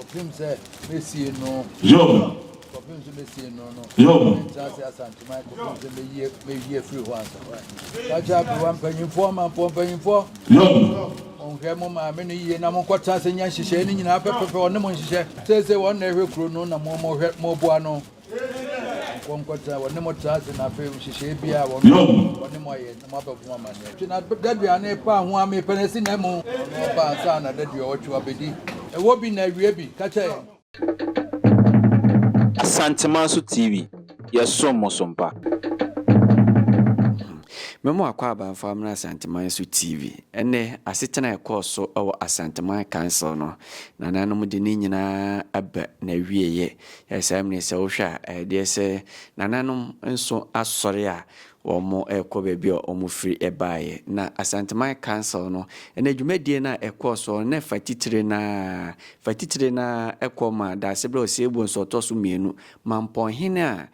Kɔpem sɛ mɛsie no. Yom. Kɔpem sɛ mɛsie no no. Yom. Mentena ase Asanteman kɔpem sɛ mɛyi mɛyi afiri hɔ ansa. Kakyɛ aberewa mpanyimfoɔ mampɔ mpanyimfoɔ. Yom. Monhwɛ mo maame no yie na monkɔtena ase nyɛ nhyehyɛe no nyinaa pɛpɛpɛ ɔne mo nhyehyɛ. Seesei wɔn na ɛhwɛ kuro no na mo mohwɛ moboa no. Monkɔ nkɔtena wɔne mo tena ase na afei nhyehyɛe biara wɔn wɔne mo ayɛ na moabɛbɔ mo amanneɛ. Twe na daduane pa ho a mepɛ no asi na mu. Ɔno ɔba ansa na dadua ɔtwe wabɛdi. Ɛwɔ bi na awie bi. Ka kyerɛ yɛn. Asantemanso TV, yɛsom mo so mpa. Me mo akwaaba mfa mmra Asanteman so TV. Ɛnnɛ, asetena a ɛkɔɔ so wɔ Asanteman Council no, nananom de ne nyinaa aba n'awieɛ. Ɛ saa mmerɛ yi sɛ wohwɛ a, ɛyɛ deɛ sɛ nananom nso asɔre a wɔrekɔ baabi a wɔfiri baeɛ. Na Asanteman Council no, ɛnɛ dwumadie no a ɛkɔɔ soɔ no, na ɛfa titire no ara, fa titire no ara kɔ ma Daasebrɛ Oseibo nso ɔtɔ so mmienu, Mampɔnhene a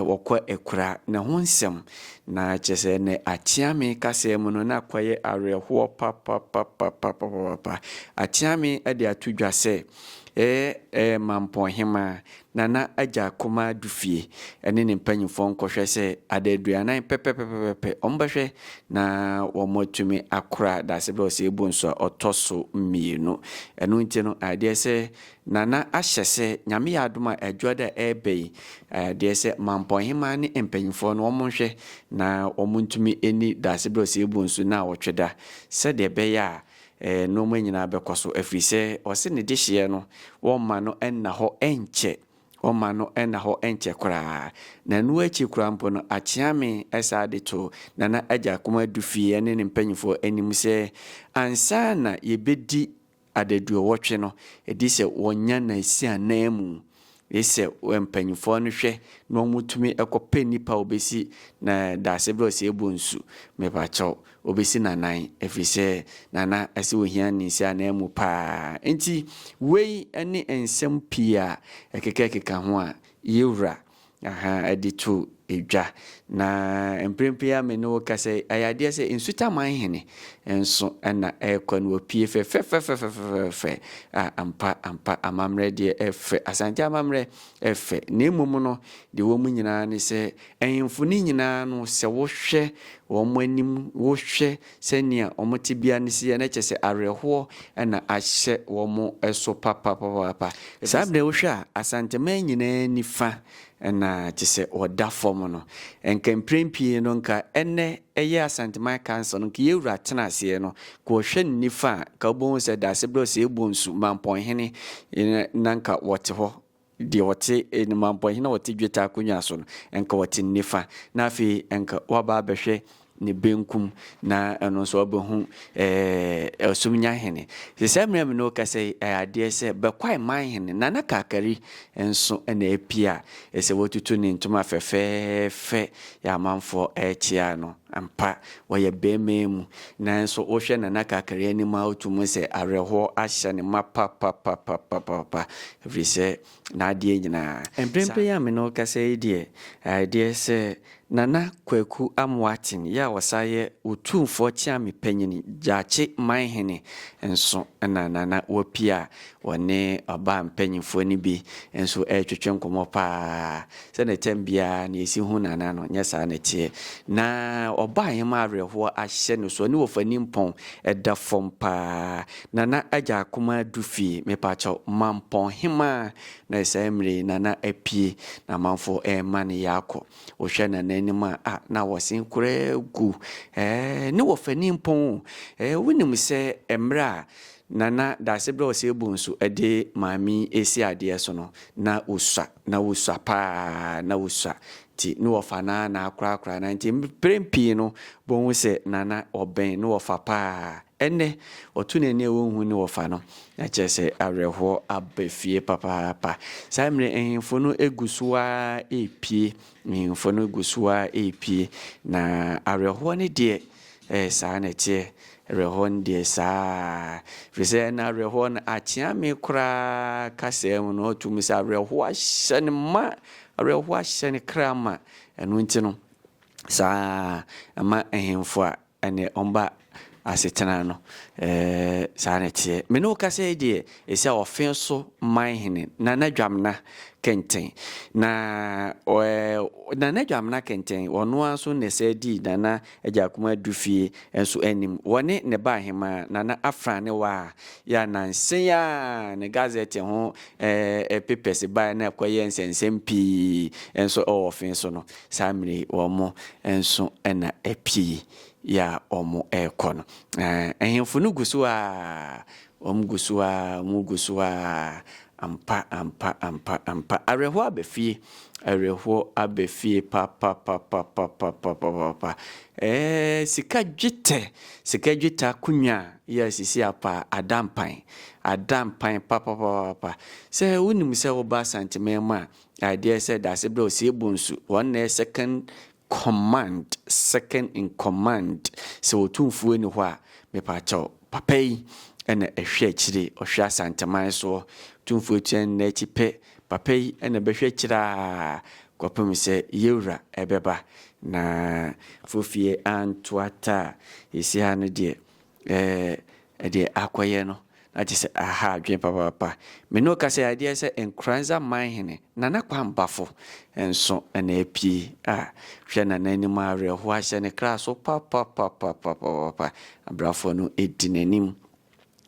wɔkɔ akura ne ho nsɛm. Na kyerɛ sɛ ne Akyeame kasa mu no, na akɔyɛ awerɛhoɔ papapapapapapa. Akyeame de ato dwa sɛ, Ɛɛ Mampɔnhemaa, Nana Agya Kumaa Dufie ne ne mpanyimfoɔ nkɔhwɛ sɛ adaduanan pɛpɛpɛpɛpɛ wɔbɛhwɛ na wɔatumi akora Daasebrɛ Ɔsɛebu nso a ɔtɔ so mmienu. Ɛno nti no, adeɛ sɛ Nana ahyɛ sɛ Nyame yɛ adom a Adwoada a ɛreba yi, deɛ sɛ Mampɔnhemaa ne mpanyimfoɔ no wɔnhwɛ na wɔntumi nni Daasebrɛ Ɔsɛebu nso nnawɔtwe da sɛdeɛ ɛbɛyɛ a nnoɔma nyinaa bɛkɔ so, ɛfiri sɛ ɔse ne dehyeɛ no wɔmma no nna hɔ nkyɛ, wɔmma no nna hɔ nkyɛ koraa. Na ɛno akyi koraa mpo no, Akyeame saa de too Nana Agya Kuma Dufie ne ne mpanyinfoɔ anim sɛ ansa na yɛbɛdi adaduowɔtwe no, ɛdi sɛ wɔnya n'asiananmu. Gye sɛ mpanyimfoɔ no hwɛ na wɔtumi kɔpɛ nnipa a wɔbɛsi na Daasebrɛ Ɔsɛebuo nsu, mepakyɛw, wɔbɛsi n'anan, ɛfiri sɛ Nana ɛsɛ ohia ne nsi ananmu paa. Nti wei ne nsɛm pii a ɛkekakeka ho a yɛwura Ahaa, de to dwa. Na mprempren a me ne wo kasa yi, ɛyɛ adeɛ sɛ Nsutaman hene nso na ɛrekɔ no, wapue fɛfɛfɛfɛfɛfɛ. A, ampa, ampa, amammerɛ deɛ ɛfɛ, Asante amammerɛ ɛfɛ. Na mmom no, deɛ ɛwɔ mu nyinaa ne sɛ, ahemfo no nyinaa no, sɛ wohwɛ wɔn anim, wohwɛ sɛnea wɔn tebea no si yɛ, na kyerɛ sɛ awerɛhoɔ na ahyɛ wɔn so papapapaapa. Saa berɛ wohwɛ a, Asanteman nyinaa nifa na kyerɛ sɛ wɔda fam no. Nka mprɛn pii no, nka ɛnnɛ ɛyɛ Asanteman Council no, nka yɛn wura tena aseɛ no, nka ɔhwɛ ne nifa a, nka wobɛhu sɛ Daasebrɛ Osei-Bonsu, Mampɔnhene, na nka wɔte hɔ. Deɛ ɔte mampɔnhene a ɔte dwetɛ akonnwa so no, nka ɔte ne nifa, na afei nka waba abɛhwɛ ne benkum, na ɛno nso wabɛhu ɛɛ Ɔsomnyahene. Te sɛ mmerɛ me ne wo kasa yi, ɛyɛ adeɛ sɛ Bɛkwae manhene, Nana Kakari nso na apue a, ɛsɛ watutu ne ntoma fɛfɛɛfɛ yɛ amanfoɔ rekyea no. Ampa, ɔyɛ barima mu, nanso wohwɛ Nana Kakari anim a wotumi hu sɛ awerɛhoɔ ahyɛ ne ma papapapapapa, ɛfiri sɛ n'adeɛ nyinaa. Mprempren yi a me ne wo rekasa yi deɛ, ɛyɛ sɛ Nana Kwaku Amoaten yi a ɔsan yɛ Otumfoɔ Kyeame Panyin, Gyakye Manhene nso na Nana wapue a wɔne ɔbaa mpanyimfoɔ no bi nso retwetwe nkɔmmɔ pa ara. Sɛdeɛ tɛm biara no yɛsi hu Nana no, nyɛ saa na ɛteɛ. Na ɔbaa ahemmaa awerɛhoɔ ahyɛ no so, ɔne wɔfa nimpɔn da fam pa ara. Nana Agya Akumaa du fie, mepakyɛw, Mampɔn hemaa na saa mmerɛ yi Nana apue na amanfoɔ rema no yaakɔ. Wohwɛ Nana anim a, ah, na wɔsen koraa gu. Ɛɛ, ne wɔfa nimpɔn o. Ɛɛ, wonim sɛ mmerɛ a Nana Daasebrɛ Osei-Bonsu de maame yi resi adeɛ so no, na ɔsua, na ɔsua pa ara, na ɔsua. Nti ne wɔfa no ara na akorakora no. Nti mprɛn pii no, wobɛhu sɛ Nana ɔbɛn ne wɔfa pa ara. Ɛnnɛ, ɔto n'ani a ɔnhu ne wɔfa no, na kyerɛ sɛ awerɛhoɔ aba fie papaapa. Saa mmerɛ yi, ahemfo no gu so ara repue, ahemfo no gu so ara repue, na awerɛhoɔ no deɛ, Ɛɛ, saa na ɛteɛ. Awerɛhoɔ no deɛ, saa ara. Ɛfiri sɛ na awerɛhoɔ no akyea me koraa kasaa mu no, ɔto mu sɛ awerɛhoɔ ahyɛ no ma, awerɛhoɔ ahyɛ ne kra ma. Ɛno nti no, saa ara ɛma ahemfo a ɛne wɔba Asetena no, eh, saa na ɛteɛ. Me ne wo kasa yi deɛ, ɛsɛ ɔfe so man hene, Nana Dwamena Kɛntɛn. Na eh, Nana Dwamena Kɛntɛn, ɔno ara nso na ɛsɛ dii Nana Agyakum Adufie nso anim. Wɔne ne ba ahemaa, Nana Afrane Waa, yɛ a nansa yi ara ne Gazette ho eh, papers baeɛ na ɛkɔyɛɛ nsɛnsɛm pii nso wɔ ɔfe so no, saa mmerɛ yi wɔn nso na apue yi a wɔrekɔ no. Ahemfo no gu so ara, wɔgu so ara, wɔgu so ara, ampa, ampa, ampa, ampa. Awerɛhoɔ aba fie, awerɛhoɔ aba fie papapapapapapapa. Ɛɛ, sika dwetɛ, sika dwetɛ akonnwa yi a sisi apa ada mpan, ada mpan papapapapa. Sɛ wonim sɛ woba Asanteman mu a, adeɛ sɛ Daasebrɛ Osei-Bonsu, wɔn na ɛyɛ second command, second in command, sɛ Otumfuo nni hɔ a, mepakyɛw, papa yi na ɛhwɛ akyire, ɔhwɛ Asanteman soɔ, Otumfuo tua ne nan akyi pɛ, papa yi na ɛbɛhwɛ akyire ara kɔpem sɛ Yɛwura ɛbɛba, na Fofie anto ata a, ɛsi ha no deɛ, Ɛɛ, deɛ akɔyɛ no, na kyerɛ sɛ aha adwene papaapa. Me ne wo kasa yi, adeɛ sɛ Nkoranza Manhene, Nana Kwambafo nso na apue. Ah, hwɛ Nana anim a awerɛhoɔ ahyɛ ne kra so papapapapapapa. Abrafoɔ no di n'anim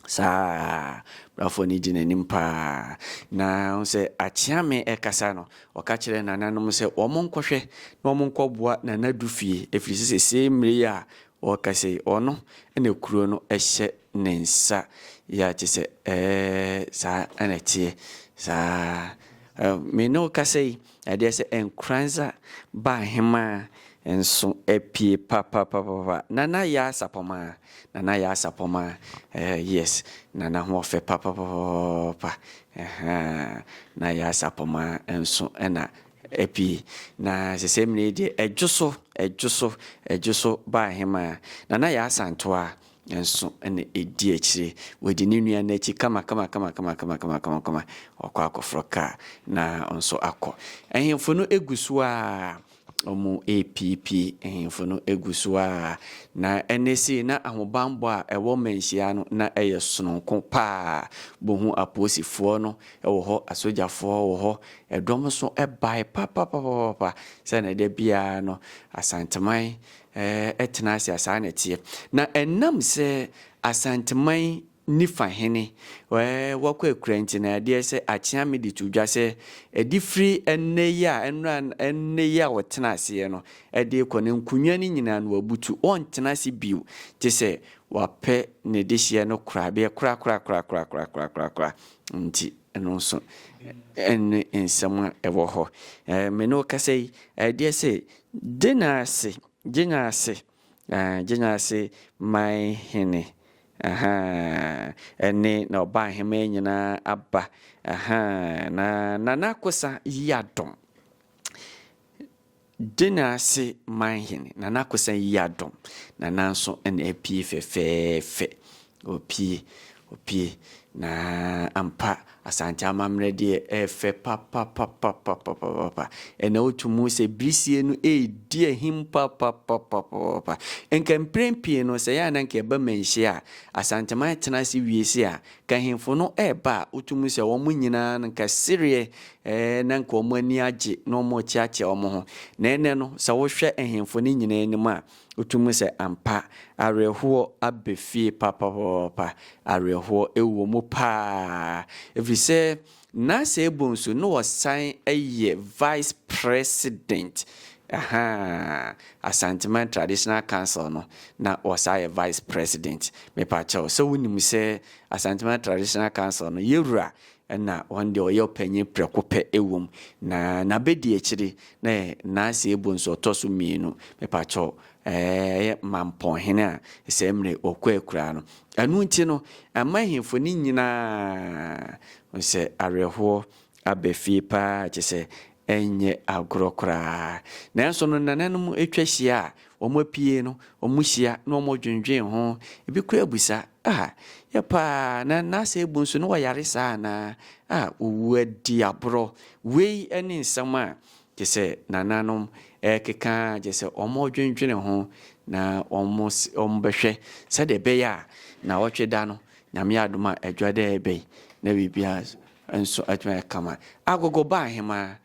saa, abrafoɔ no di n'anim paa. Na wohu sɛ Akyeame ɛkasa no, ɔka kyerɛ nananom sɛ wɔn nkɔhwɛ na wɔn nkɔboa Nana Dufie, ɛfiri sɛ seesei mmerɛ yi a Ɔrekasa yi, ɔno na kuro no hyɛ ne nsa. Yɛ a kyerɛ sɛ ɛɛ saa na ɛteɛ. Saa. Me ne wo kasa yi, ɛdeɛ sɛ Nkoranza ba ahemaa nso apue papapapapa. Nana Yaa Sapɔmaa, Nana Yaa Sapɔmaa, eh, yes, Nana ho ɔfɛ papapapapa. Ɛhaa, Nana Yaa Sapɔmaa nso na Pii. Na sesei mmerɛ yi deɛ ɛdwo so, ɛdwo so, ɛdwo so ba ahemaa. Nana Yaa Asantewaa nso na ɛdi akyire. Wadi ne nua no akyi kama kama kama kama kama kama kama kama. Wakɔ akɔforo kaa na nso akɔ. Ahemfo no gu so ara wɔrepiepie. Ahemfo no gu so ara. Na ɛnnɛ sei na ahobammɔ a ɛwɔ Manhyia no na ɛyɛ sononko pa ara. Bohu apolisifoɔ no wɔ hɔ, asogyafoɔ wɔ hɔ, ɛdɔm nso bae papapapapa sɛdeɛ da biara no Asanteman tena ase a saa na ɛteɛ. Na ɛnam sɛ Asanteman nifa hene wakɔ akura nti na ɛdeɛ sɛ Akyeame de to dwa sɛ ɛde firi ɛnnɛ yi a ɛnora ɛnnɛ yi a ɔtena aseɛ no ɛde rekɔ no nkonnwa no nyinaa no wabutu ɔntena ase bio te sɛ wapɛ ne dehyeɛ no korabea korakorakorakorakorakorakora nti ɛno nso ɛne nsɛm a ɛwɔ hɔ. Me ne wo kasa yi, ɛdeɛ sɛ Gyenaase, Gyenaase, Gyenaase man hene, ahaa, ɛne na ɔba ahemmaa nyinaa aba, ahaa, na Nana Akosa yi adom. Denase Manhene, Nana Akosa Yiadom, Nana nso na apue fɛfɛɛfɛ. Ɔpue, ɔpue. Na ampa, Asante amammerɛ deɛ ɛfɛ papapapapapapa. Ɛna wotu mu sɛ birisie no ɛredi ahim papapapapapa. Nka mprɛn pii no, sɛ yɛ a na nka ɛba manhyia a, Asanteman tena ase wie se a, Nka ahemfo no reba a, wotu mu sɛ wɔn nyinaa no, nka sereɛ eh, na nka wɔn ani agye na wɔrekyeakyea wɔn ho. Na ɛnnɛ no, sɛ wohwɛ ahemfo no nyinaa anim a, wotu mu sɛ ampa, awerɛhoɔ aba fie papapapapa. Awerɛhoɔ wɔ mu paa. Ɛfiri sɛ, Nasa Ebonsu na ɔsan yɛ Vice President, ahaa, Asanteman Traditional Council no, na ɔsan yɛ Vice President. Mepakyɛw, sɛ wonim sɛ Asanteman Traditional Council no, yɛwura na ɔno deɛ ɔyɛ ɔpanyin prɛko pɛ wɔ mu, na n'abɛdiakyire na yɛ Nasa Ebonsu ɔtɔ so mmienu. Mepakyɛw, ɛyɛ Mampɔnhene a saa mmerɛ yi ɔkɔ akuraa no. Ɛno nti no, ɛma ahemfo no nyinaa hu sɛ awerɛhoɔ aba fie paa, kyerɛ sɛ ɛnyɛ agorɔ koraa. Nanso no, nananom atwa hyia a wɔapue no, wɔhyia na wɔdwendwen ho. Ebi koraa bisa, Ah, yɛ paa, na Nasa Ebu nso na ɔyare saa anaa? Ah, owu adi aborɔ. Wei ne nsɛm a. Gye sɛ nananom rekeka ara, gye sɛ wɔredwendwene ho na wɔbɛhwɛ sɛdeɛ ɛbɛyɛ a naawɔtwe da no, Nyame adom a adwa da ɛreba yi, na biribiara nso atumi ayɛ kama. Agogo ba ahemaa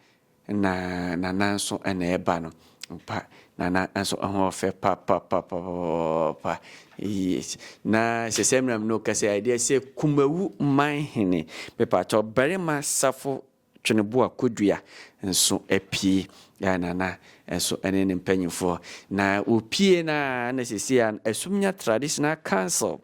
na nana nso na ɛreba no. Mpa nana nso ho ɔfɛ papapapapapa. Yes. Na sɛ sɛ mmerɛ mu no kɛsɛ adeɛ sɛ Kumawu man hene, mepakyɛw barima safo Tweneboa Kodua nso apue a Nana nso ne ne mpanyinfoɔ na wɔpue no a na seesei a Asumnya Traditional Council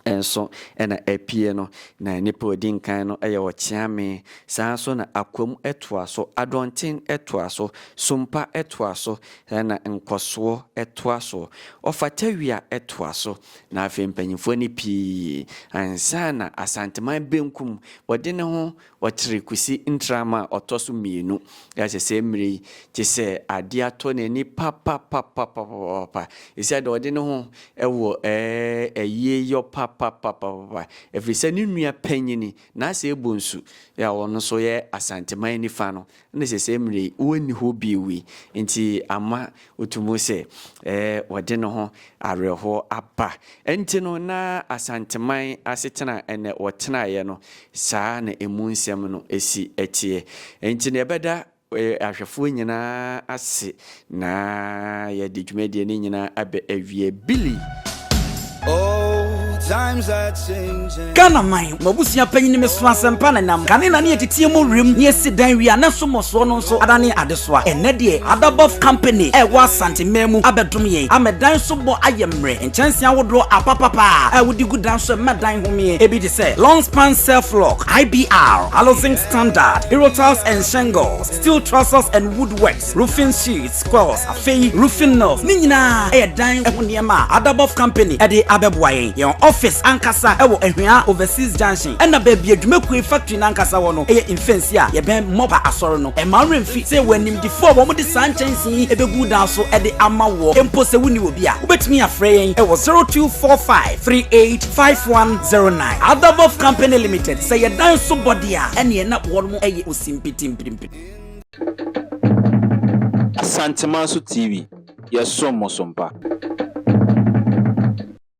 nso na apue no na nipa ɔdi nkan no yɛ Ɔkyeame saa nso na Akwam toa so, Adɔnten toa so, Sompa toa so na Nkɔsoɔ toa so, Ɔfatawia toa so na afei mpanyinfoɔ no pii ansa na Asanteman benkum wɔde ne ho Ɔkyere Kwesi Ntrama a ɔtɔ so mmienu. Yɛ sɛ sɛ mmerɛ yi, te sɛ adeɛ atɔ n'ani papapapapapapa. Ɛsɛ deɛ ɔde ne ho wɔ ɛɛ ayie yɔ papapapapapa. Ɛfiri sɛ ne nua panyini, Nase Bonsu, a ɔno nso yɛ Asanteman nifa no, ɛna sɛ sɛ mmerɛ yi, ɔnni hɔ bio yi. Nti ama Wotu mu sɛ wɔde ne ho awerɛhoɔ aba. Ɛnti no na Asanteman asetena a ɛnɛ wɔtenaeɛ no, saa na ɛmu nsɛm no si teɛ. Ɛnti no yɛbɛda ahwɛfoɔ nyinaa ase na yɛde dwumadie no nyinaa abɛ awie. Billy. Oh, times are changing. Ghana man, m'abusua panyin me so asɛmpa na nam. Kane na ne yɛteteɛ mu werem ne yɛsi dan wie a na so mmɔsoɔ no nso adane adesoa. Ɛnnɛ deɛ Adabɔf Company a ɛwɔ Asante man mu abɛdom yɛn ama dan so bɔ ayɛ mmerɛ. Nkyɛnsee ahodoɔ apapapa a wode gu dan so ɛma dan homeɛ. Ebi te sɛ Long Span Self Lock, IBR, Aluzinc Standard, Hero Tiles and Shingles, Steel Trusses and Woodworks, Roofing Sheets, Coils, afei Roofing Nails. Ne nyinaa yɛ dan ho nneɛma a Adabɔf Company de abɛboa yɛn. Yɛn office ankasa wɔ Ahwea Overseas Junction ɛna baabi a dwumakuo yi factory no ankasa wɔ no yɛ Mfɛnsi a yɛbɛn Mɔpa Asɔre no. Mma wo werɛ mfi sɛ yɛwɔ animdefoɔ a wɔde saa nkyɛnsee yi bɛgu wo dan so de ama woɔ. Mpo sɛ wonni obi a, wobɛtumi afrɛ yɛn wɔ 0245 385109. Adabɔf Company Limited, sɛ yɛ dan so bɔ deɛ a, ɛneɛ na wɔnom yɛ osimpitimpirimpiri. Asantemanso TV, yɛsom mo so mpa.